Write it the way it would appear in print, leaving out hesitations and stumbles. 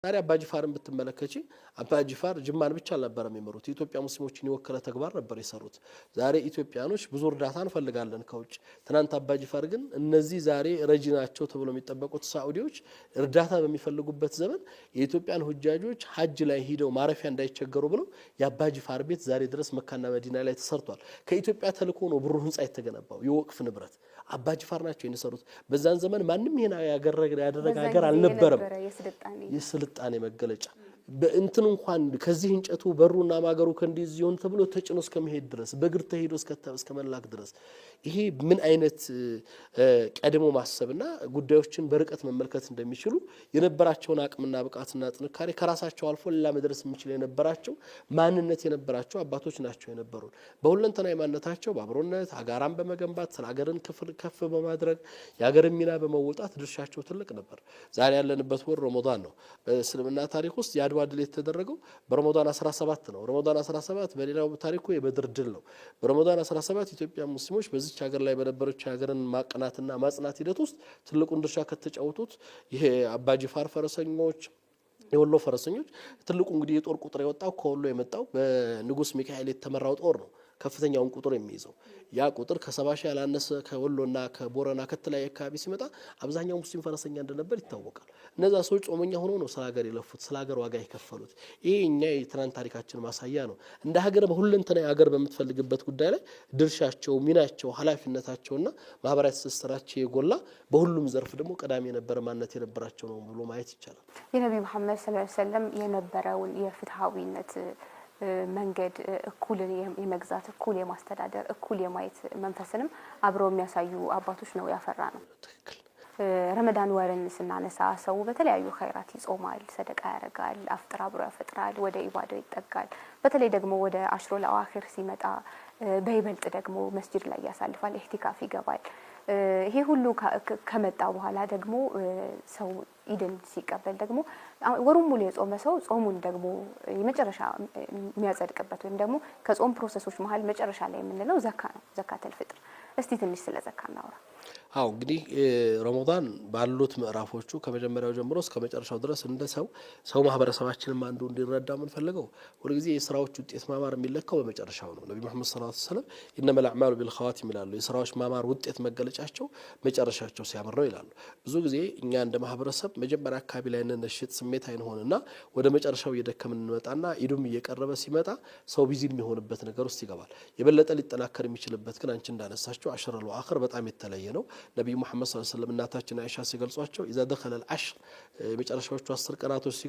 ዛሬ አባጅፋርን ብትመለከቺ አባጅፋር ጅማን ብቻ አልነበረም የመሩት፣ የኢትዮጵያ ሙስሊሞችን የወከለ ተግባር ነበር የሰሩት። ዛሬ ኢትዮጵያኖች ብዙ እርዳታ እንፈልጋለን ከውጭ። ትናንት አባጅፋር ግን እነዚህ ዛሬ ረጂ ናቸው ተብሎ የሚጠበቁት ሳዑዲዎች እርዳታ በሚፈልጉበት ዘመን የኢትዮጵያን ሁጃጆች ሀጅ ላይ ሂደው ማረፊያ እንዳይቸገሩ ብለው የአባጅፋር ቤት ዛሬ ድረስ መካና መዲና ላይ ተሰርቷል። ከኢትዮጵያ ተልኮ ነው ብሩ ህንፃ የተገነባው፣ የወቅፍ ንብረት አባጅፋር ናቸው የሰሩት። በዛን ዘመን ማንም ይሄን ያደረገ ሀገር አልነበረም። የስልጣኔ መገለጫ በእንትን እንኳን ከዚህ እንጨቱ በሩና ማገሩ ከእንዲህ ይሆን ተብሎ ተጭኖ እስከመሄድ ድረስ፣ በእግር ተሄዶ እስከ መላክ ድረስ፣ ይሄ ምን አይነት ቀድሞ ማሰብና ጉዳዮችን በርቀት መመልከት እንደሚችሉ፣ የነበራቸውን አቅምና ብቃትና ጥንካሬ ከራሳቸው አልፎ ሌላ መድረስ የሚችል የነበራቸው ማንነት የነበራቸው አባቶች ናቸው የነበሩን። በሁለንተናዊ ማንነታቸው፣ በአብሮነት አጋራን በመገንባት፣ ስለ ሀገርን ክፍል ከፍ በማድረግ፣ የሀገርን ሚና በመወጣት ድርሻቸው ትልቅ ነበር። ዛሬ ያለንበት ወር ረመዳን ነው። በእስልምና ታሪክ ውስጥ የአድዋ ድል የተደረገው በረመዳን 17 ነው። ረመዳን 17 በሌላው ታሪኩ የበድር ድል ነው። በረመዳን 17 ኢትዮጵያ ሙስሊሞች በዚች ሀገር ላይ በነበረች ሀገርን ማቅናትና ማጽናት ሂደት ውስጥ ትልቁን ድርሻ ከተጫወቱት ይሄ አባጅፋር ፈረሰኞች፣ የወሎ ፈረሰኞች፣ ትልቁ እንግዲህ የጦር ቁጥር የወጣው ከወሎ የመጣው በንጉስ ሚካኤል የተመራው ጦር ነው። ከፍተኛውን ቁጥር የሚይዘው ያ ቁጥር ከ70,000 ያላነሰ ከወሎና ከቦረና ከተለያየ አካባቢ ሲመጣ አብዛኛው ሙስሊም ፈረሰኛ እንደነበር ይታወቃል። እነዛ ሰዎች ጾመኛ ሆነው ነው ስለ ሀገር የለፉት፣ ስለ ሀገር ዋጋ የከፈሉት። ይሄ እኛ የትናንት ታሪካችን ማሳያ ነው። እንደ ሀገር በሁለንተናዊ ሀገር በምትፈልግበት ጉዳይ ላይ ድርሻቸው፣ ሚናቸው፣ ኃላፊነታቸውና ማህበራዊ ትስስራቸው የጎላ፣ በሁሉም ዘርፍ ደግሞ ቀዳሚ የነበረ ማንነት የነበራቸው ነው ብሎ ማየት ይቻላል። የነቢ መሐመድ ሰለላሁ ዐለይሂ ወሰለም የነበረውን የፍትሐዊነት መንገድ፣ እኩልን የመግዛት፣ እኩል የማስተዳደር፣ እኩል የማየት መንፈስንም አብረው የሚያሳዩ አባቶች ነው ያፈራ ነው። ትክክል። ረመዳን ወርን ስናነሳ ሰው በተለያዩ ኸይራት ይጾማል፣ ሰደቃ ያደርጋል፣ አፍጥር አብሮ ያፈጥራል፣ ወደ ኢባዳው ይጠጋል። በተለይ ደግሞ ወደ አሽሮ ለአዋኺር ሲመጣ በይበልጥ ደግሞ መስጂድ ላይ ያሳልፋል፣ ኢህቲካፍ ይገባል። ይሄ ሁሉ ከመጣ በኋላ ደግሞ ሰው ኢድን ሲቀበል ደግሞ ወሩን ሙሉ የጾመ ሰው ጾሙን ደግሞ የመጨረሻ የሚያጸድቅበት ወይም ደግሞ ከጾም process ኦች መሀል መጨረሻ ላይ የምንለው ዘካ ነው፣ ዘካተል ፍጥር። እስቲ ትንሽ ስለ ዘካ እናውራ። አዎ፣ እንግዲህ ረመዳን ባሉት ምዕራፎቹ ከመጀመሪያው ጀምሮ እስከ መጨረሻው ድረስ እንደ ሰው ሰው ማህበረሰባችንም አንዱ እንዲረዳ የምንፈልገው ሁልጊዜ የስራዎች ውጤት ማማር የሚለካው በመጨረሻው ነው። ነቢ መሐመድ ሰለላሁ ዐለይሂ ወሰለም إنما الأعمال بالخواتيم ይላሉ። የስራዎች ማማር ውጤት መገለጫቸው መጨረሻቸው ሲያምር ነው ይላሉ። ብዙ ጊዜ እኛ እንደ ማህበረሰብ መጀመሪያ አካባቢ ላይ እንነሽጥ፣ ስሜት አይንሆንና ወደ መጨረሻው እየደከምን እንመጣና ኢዱም እየቀረበ ሲመጣ ሰው busy የሚሆንበት ነገር ውስጥ ይገባል። የበለጠ ሊጠናከር የሚችልበት ግን አንቺ እንዳነሳቸው አሽረል አኺር በጣም የተለየ ነው። ነቢዩ መሐመድ ሰለላሁ ዐለይሂ ወሰለም እናታችን አይሻ ሲገልጿቸው إذا دخل العشر የመጨረሻዎቹ 10 ቀናቶች ሲገቡ